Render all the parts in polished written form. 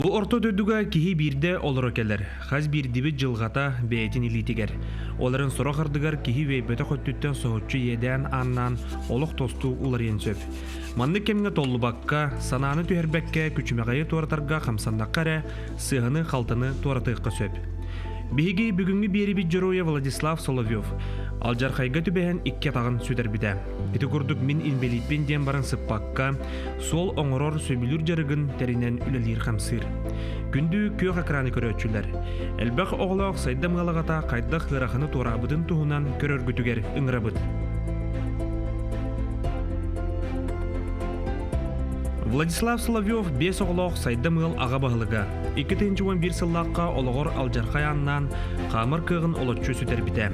Бу орто дойдуга киһи биирдэ олоро кэлэр, хас биирдибит дьылҕата бэйэтин илиитигэр. Ол эрэн сорох ардыгар киһи үөйбэтэх өттүттэн соһуччу иэдээн ааннаан олох тосту уларыйан сөп. Маннык кэмҥэ толлубакка, санааны түһэрбэккэ күчүмэҕэйи туоратарга хамсаннахха эрэ, сыыһаны-халтаны туоратыахха сөп. Биһиги бүгүҥҥү биэрибит дьоруойа Владислав Соловьев алдьархайга түбэһэн икки атаҕын сүтэрбитэ. Ити курдук мин инбэлииппин диэн баран сыппакка, суол оҥорор сөбүлүүр дьарыгын тэринэн үлэлиир-хамсыыр. Күндү күөх экраны көрөөччүлэр, элбэх оҕолоох Сайдам ыал аҕата хайдах ыараханы туораабытын туһунан көрөргүтүгэр ыҥырабыт. Владислав Соловьев биэс оҕолоох Сайдам ыал аҕа баһылыга. 2011 сыллаахха олоҕор алдьархай ааннаан, хаамар кыаҕын олоччу сүтэрбитэ.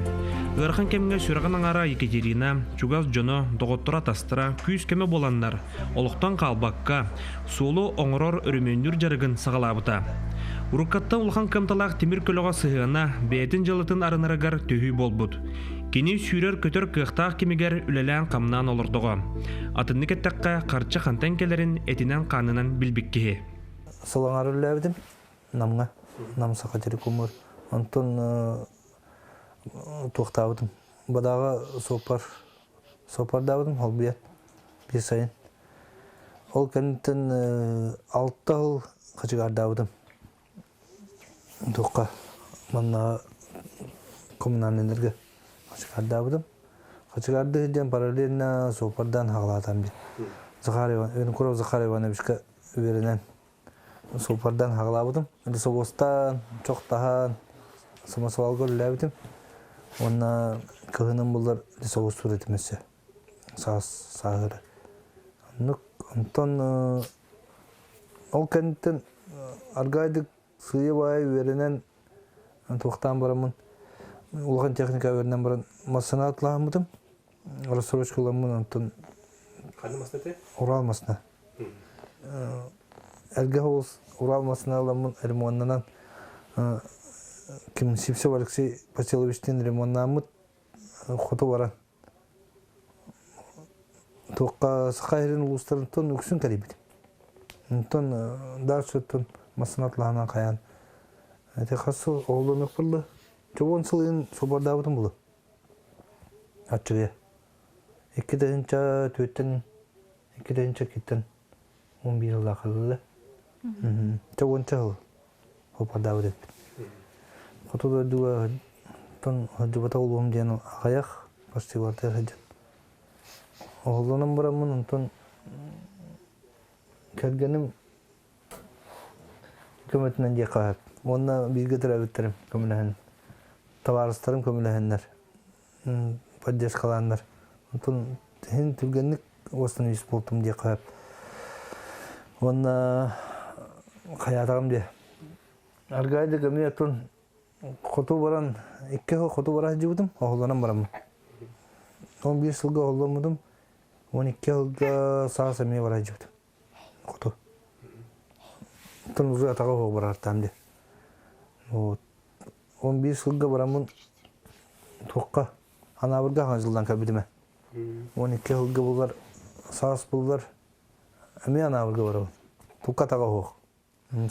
Ыарахан кэмҥэ сүрэҕин аҥаара Екатерина, чугас дьоно, доҕотторо-атастара күүс-көмө буоланнар, олохтон хаалбакка, суолу оҥорор өрөмүөннүүр дьарыгын саҕалаабыта. Уруккаттан улахан кыамталаах тимир көлөҕө сыһыана бэйэтин дьыалатын арынарыгар төһүү буолбут. Кини сүүрэр-көтөр кыахтаах кэмигэр үлэлээн-хамнаан олордоҕо. Атыннык эттэххэ, харчы хантан кэлэрин этинэн-хаанынан билбит киһи. Сылаҥар үлэлээбитим Намҥа, Нам Саха телекомугар. Онтон туохтаабытым. Бадааҕа суоппар суоппардаабытым холбуйан биир сайын. Ол кэнниттэн алта сыл хачыгаардаабытым. Туохха манна коммунальнайдарга хачыгаардаабытым. Хачыгаардыы диэн параллельно суоппардаан хаҕалаатам дии. Захар Иван, Винокуров Захар Ивановичка үөрэнэн суоппардаан хаҕалаабытым. Лесовозтаан, чохтаһан, самосвалга үлэлээбитим. Уонна кыһынын буллар лесовозтуур этим өссө. Саас сааһыра. Оннук онтон ол кэнниттэн аргаайдык сыыйа-баайа үөрэнэн туохтаан бараммын улахан техника үөрэнэн баран массыына атлаһаммытым. Рассрочка ыламмын онтон Ханна массыына этэй? Урал массыына. Эргэ оҕус Урал массыына ыламмын ремоннанан ким Сивцев Алексей Васильевичтыын ремоннааммыт хоту баран туохха Саха сирин улуустарыттан үксүн кэлийбитим. Онтон дальше массыына атлаһынан хайаан ити хас сыл оҕолонуох буолла? Чобуон сылын собордаабытым буолуо. Аччыгыйа. 2 тыһыынча 4-тэн 2 тыһыынча 2-тэн 11 сыллаах ылла. Чэ уонча сыл опардаабыт эппит. Хоту дойдуга тон сылдьыбата улуум диэн аҕыйах фестивальтар сылдьан. Оһоллонон бараммын онтон кэргэним көмөтүнэн диэххэ сөп. Уонна бииргэ төрөөбүттэрим көмөлөһөн, табаарыстарым көмөлөһөннөр, поддержкалааннар. Онтон иһин түргэнник восстановить буолтум диэххэ сөп. Уонна хайаатаҕым диэ. Аргайды көмү оттон хоту баран, икки сыл хоту бара сылдьыбытым, оһоллонон бараммын. 11 сылга оһолломмутум, 12 сылга саас эмиэ бара сылдьыбытым. Хоту. Оттон уже атаҕа суох бараартаам дии. Вот. 11 сылга бараммын туохха Анаабырга хаҥа дьыллаан кэлбитим ээ. 12 сылга булар саас буллар эмиэ Анаабырга барабын. Туохха атаҕа суох.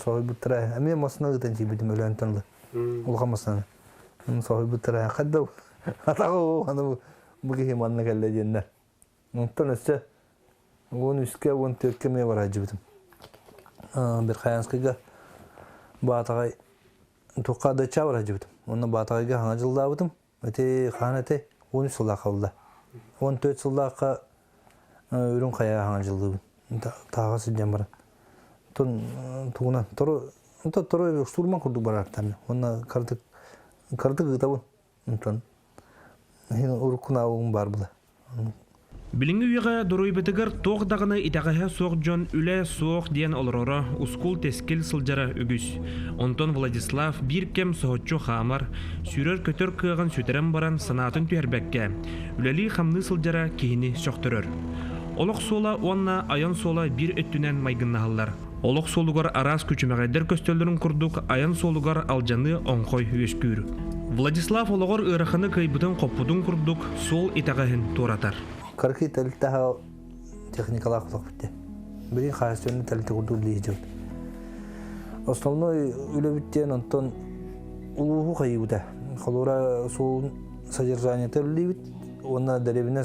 Соһуйбуттара эмиэ массыына ыытан тиийбитим Өлөөнтөн ыла. Улахан массыынаны. Соһуйбуттара хайда атаҕа суох аны бу киһи манна кэллэ диэннэр. Онтон өссө 13-кэ, 14-кэ эмиэ бараадьыбытым. Верхоянскайга Баатаҕай туохха дача бараадьыбытым. Онно Баатаҕайга хаҥа дьыллаабытым. Ити хаан этэй? 13 сыллаахха ылла. 14 сыллаахха Үрүҥ Хайа хаҥа дьыллыыбын. Тааҕа сылдьан баран. Тун тугунан тору тору штурман курдук бараартаан. Уонна кардык кардык ыытабын. Онтон уруккунааҕым баар була. Билиҥҥи үйэҕэ доруобуйатыгар туох даҕаны итэҕэһэ суох дьон үлэ суох диэн олороро, ускул-тэскил сылдьара үгүс. Онтон Владислав биир кэм соһуччу хаамар, сүүрэр-көтөр кыаҕын сүтэрэн баран санаатын түһэрбэккэ, үлэлии-хамныы сылдьара киһини сөхтөрөр. Олох суола уонна айан суола биир өттүнэн майгыннаһаллар. Олох суолугар араас күчүмэҕэйдэр көстөллөрүн курдук, айан суолугар алдьаныы оҥхой үөскүүр. Владислав олоҕор ыараханы кыайбытын-хоппутун курдук, суол итэҕэһин туоратар. Кыракый тэрилтэһэ техникалаах олохпут дии. Билигин хаһаайыстыбаннай тэрилтэ курдук үлэлии сылдьабыт. Основной үлэбит диэн онтон улууһу хайыыбыта. Холура суолун содержаниета үлэлиибит уонна дэриэбинэ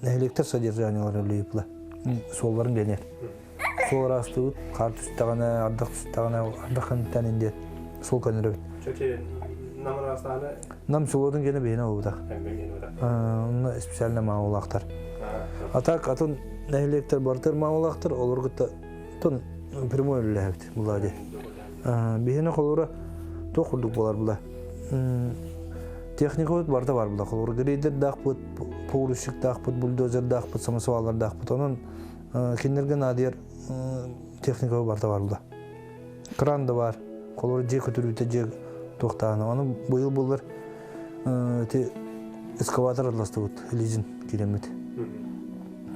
нэһилиэктэр содержаниелара үлэлиибит суолларын гэнэр. Суол ыраастыыбыт, хаар түстэҕинэ, ардах түстэҕинэ, ардах кэнниттэн индиэт суол көннөрөбүт. Чөчө нам ыраастааны Нам селотун гене биһине буолбутах. Онно специально маалаахтар. А так атын нэһилиэктэр бартыр маалаахтар, олор кытта тон прямой үлэлээбит була дии. Биһине холура туох курдук буолар була. Техникабыт барыта бар була. Холура грейдердаахпыт, погрузчиктаахпыт, бульдозердаахпыт, самосваллардаахпыт. Онон кинилэргэ наадыйар техника барыта бар була. Кран да бар. Холура дьиэ көтүрүүтэ дьиэ туохтаана. Ону быйыл буллар ити эскаватор атластыбыт, лизин киирэммит.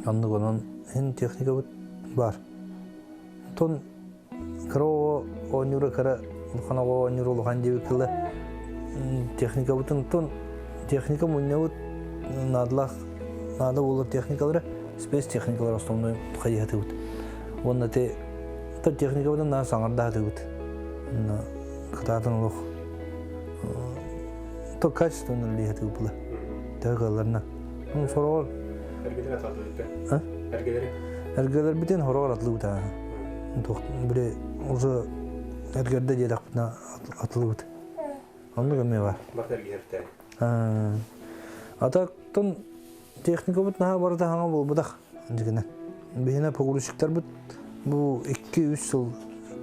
Оннук онон ин техникабыт бар. Тон кыра оҕо оонньуура кыра, улахан оҕо оонньуура улахан диэбит кыла техникабытын тон техника мунньабыт наадалаах наада буолар техникалара спецтехникалар основной хайыһатыбыт. Уонна те техникабытын наа саҥардаатыбыт. Кытаатан олох то качественно үлэлиһэтибит була. Төһө кыалларынан. Сороҕор Эргэлэр атылыбыт. Эргэлэри. Эргэлэрбитин хороҕор атылыбыт аа. Били уже эргэрдэ диэтэхпитинэ атылыбыт. Оннук эмиэ бар. Барыта эргиһэртэй. Атактан техникабыт наһаа барыта хаҥа буолбатах дьигинэ. Биһиэнэ погрузчиктарбыт бу 2-3 сыл,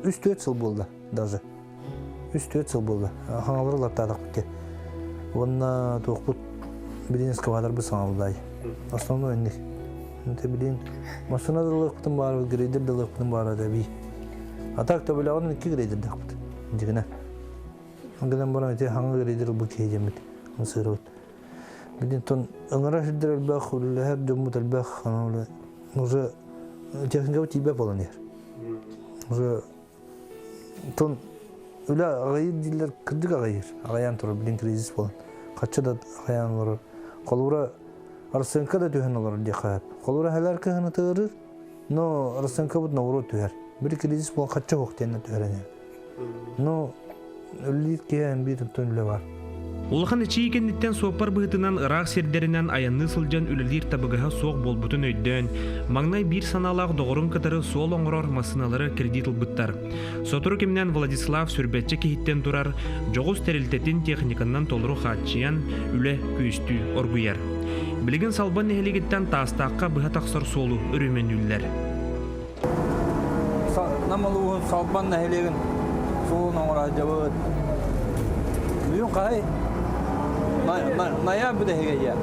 3-4 сыл буолла даже. 3-4 сыл буолла. Хаҥалары лаптаатахпыт те. Уонна туохпут билин эскаваторбыт саҥалдай. Основной инник. Инте билин машина да ылыахпытын баар, грейдер да ылыахпытын баар эби. А так төбөлөҕүн икки грейдердаахпыт. Дьигинэ. Гынан баран ити хаҥа грейдер ылбыт киһи диэммит. Сыырабыт. Билин тон ыҥыра сирдэр элбэх, үлэлэһэр дьоммут элбэх, уже техникабыт тиийбэт буолан иһэр. Уже тон үлэ аҕыйыыр дииллэр кырдьык аҕыйыыр. Аҕыйаан турар, билин кризис буолан. Хаччы да аҕыйаан олорор. Холобура, расценка да түһэн олорор диэххэ сөп. Холобура, эһэлэр кыһыны тыырыр, но расценкабыт наоборот түһэр. Били кризис буолан хаччы суох диэннэ түһэрэн иһэр. Ну, үлэлиир киһи биир оттон үлэ бар. Улахан эчийии кэнниттэн суоппар быһыытынан ыраах сирдэринэн айанныы сылдьан үлэлиир табыгаһа суох буолбутун өйдөөн, маҥнай биир санаалаах доҕорун кытары суол оҥорор массыыналары кредит ылбыттар. Сотору кэминэн Владислав сүрбэччэ киһиттэн турар дьоҕус тэрилтэтин техниканан толору хааччыйан, үлэ күөстүү оргуйар. Билигин Салбан нэһилиэгиттэн Таастаахха быһа тахсар суолу өрөмүөннүүллэр. Нам улууһун Салбан нэһилиэгин суолун оҥоро сылдьабыт. Бүгүн хаһай? Найаап бүтэһигэ диэ.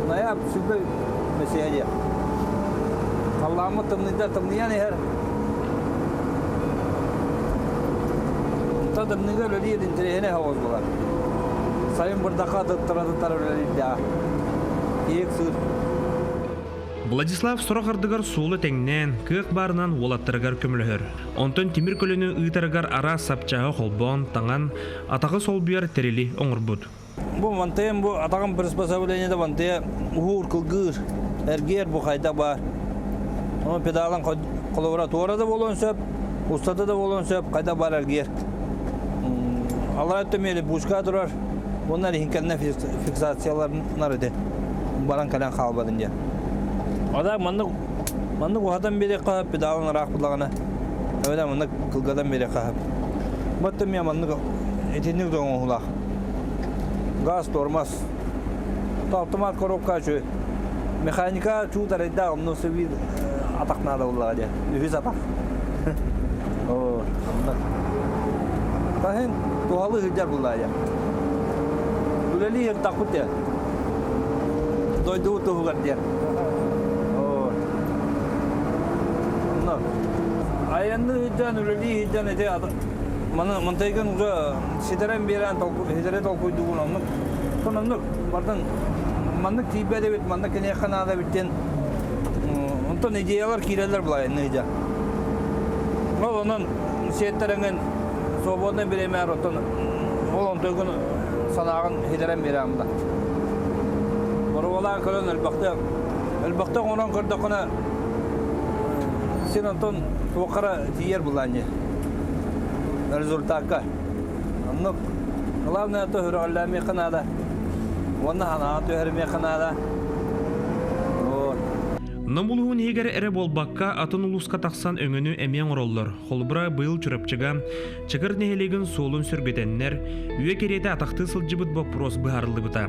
Найаап сүлбэ месиһэ диэ. Халлааммыт тымныйда тымныйан иһэр. Онтон тымныыга үлэлиир интэриэһинэй соҕус буолар. Сайын бырдахха тыттара-тыттара үлэлиирдээх. Иик сыыр. Владислав сорох ардыгар суолу тэҥнээн, кыах баарынан уолаттарыгар көмөлөһөр. Онтон тимир көлөнү ыытарыгар араас сапчааһы холбоон, таҥан, атаҕы солбуйар тэрили оҥорбут. Бу мантыйам бу атаҕым приспособлениета мантыйа уһуур кылгыыр, эргиэр бу хайдах баар. Ону педалын холобура туора да буолуон сөп, устата да буолуон сөп, хайдах баар эргиэр. Аллара өттө миэли пушка турар, уонна иһин фиксацияларынар ити баран кэлэн хаалбатын диэн. Ада маннык маннык уһатан биэриэххэ педалын ыраах буллаҕына эбэтэр маннык кылгатан биэриэххэ сөп. Баттым мен маннык итинник да оҥоһуулаах. Газ тормоз. Автомат коробка үчүгэй. Механика чуут арайдаах онно биир атах наада буоллаҕа диэн. Үһүс атах. Оо, оннук. Таһын туһалыы сылдьар буоллаҕа диэн. Үлэлии сыртахпыт диэн. Дойдубут туһугар диэн. Оо. Онно. Айанныы сылдьан, үлэлии сылдьан ити маны мантайгын уже ситэрэн биэрэн ситэрэ толкуйдугун оннук. Оннук бардан маннык тиийбэт эбит, маннык киниэхэ наада эбит диэн онтон идеялар киирэллэр былайынны дьэ. Ол онон сиэттэрэҥин свободный бириэмээр оттон ол онтуйгун санааҕын ситэрэн биэрэҕин да. Боруобалаан көрөн элбэхтэ элбэхтэ оҥорон көрдөххүнэ син онтон туохха эрэ тиийэр булаан дии. Результакка. Оннук. Главное то үрөҕүллээмиэххэ наада. Уонна ханаҕа түһэримиэххэ наада. Вот. Нам улууһун иһигэр эрэ буолбакка, атын улууска тахсан өҥөнү эмиэ оҥороллор. Холобура, быйыл Чурапчыга Чакыр нэһилиэгин суолун сөргүтэннэр, үйэ кэриэтэ атахтыы сылдьыбыт боппуруос быһаарыллыбыта.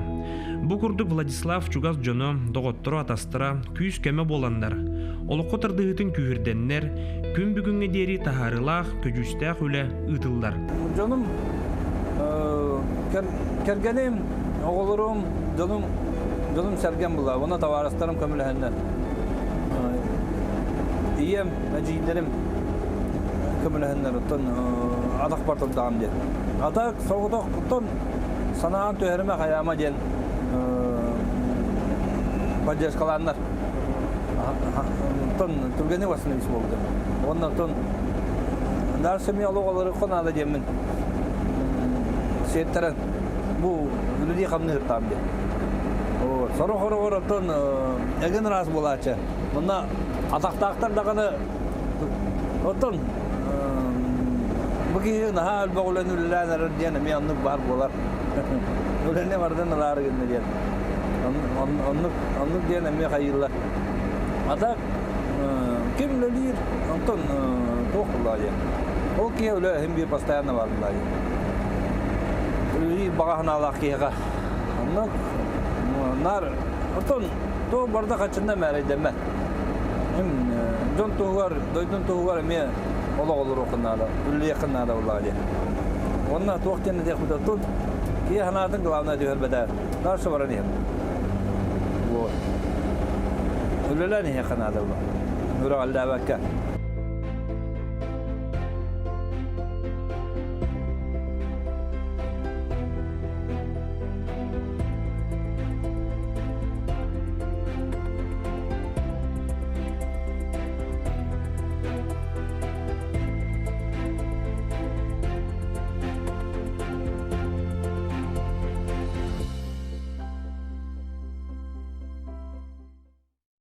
Бу курдук Владислав чугас дьоно, доҕотторо-атастара күүс-көмө буоланнар, олоххо тардыһыытын күүһүрдэннэр, күн бүгүҥҥэ диэри таһаарыылаах, көдьүүстээх үлэ ыытыллар. Дьонум, кэргэним, оҕолорум, дьонум, дьонум сэргэм була. Уонна табаарыстарым көмөлөһөннөр. Ийэм, эдьиийдэрим көмөлөһөннөр оттон атахпар турдаҕым диэн. Атак соҕотохтон санаан түһэримэ хайаама диэн поддержкалааннар. Оттон түргэнник восстановить буолбута. Уонна оттон дальше мен олох олорукка наада диэммин сиэттэрэн бу үлэлии хамныыртаам диэн. Сорох ороҕор оттон эгин ыраас буолааччы. Манна атахтаахтар даҕаны оттон бу киһи наһаа элбэх үлэни үлэлээн эрэр диэн эмиэ оннук баар буолар. Үлэни барытын ылаары гынна диэн. Оннук, оннук диэн эмиэ хайыыллар. А так ким үлэлиир, онтон туох буоллаҕа диэн. Ол киһи үлэ иһин биир постоянно баар буоллаҕа диэн. Үлэлиир баҕа санаалаах киһиэхэ. Оннук наар оттон туох барда хаччында мээрэйдэммэт. Дьон туһугар, дойдун туһугар эмиэ олох олоруоххун наада, үлэлиэххин наада буоллаҕа диэн. Уонна туох диэн этиэхпит оттон киһи санаатын главное түһэрбэтэ. Дальше баран иһэр. Вот. Үлэлээн иһиэххэ наада буолла. Үрэҕэллээбэккэ.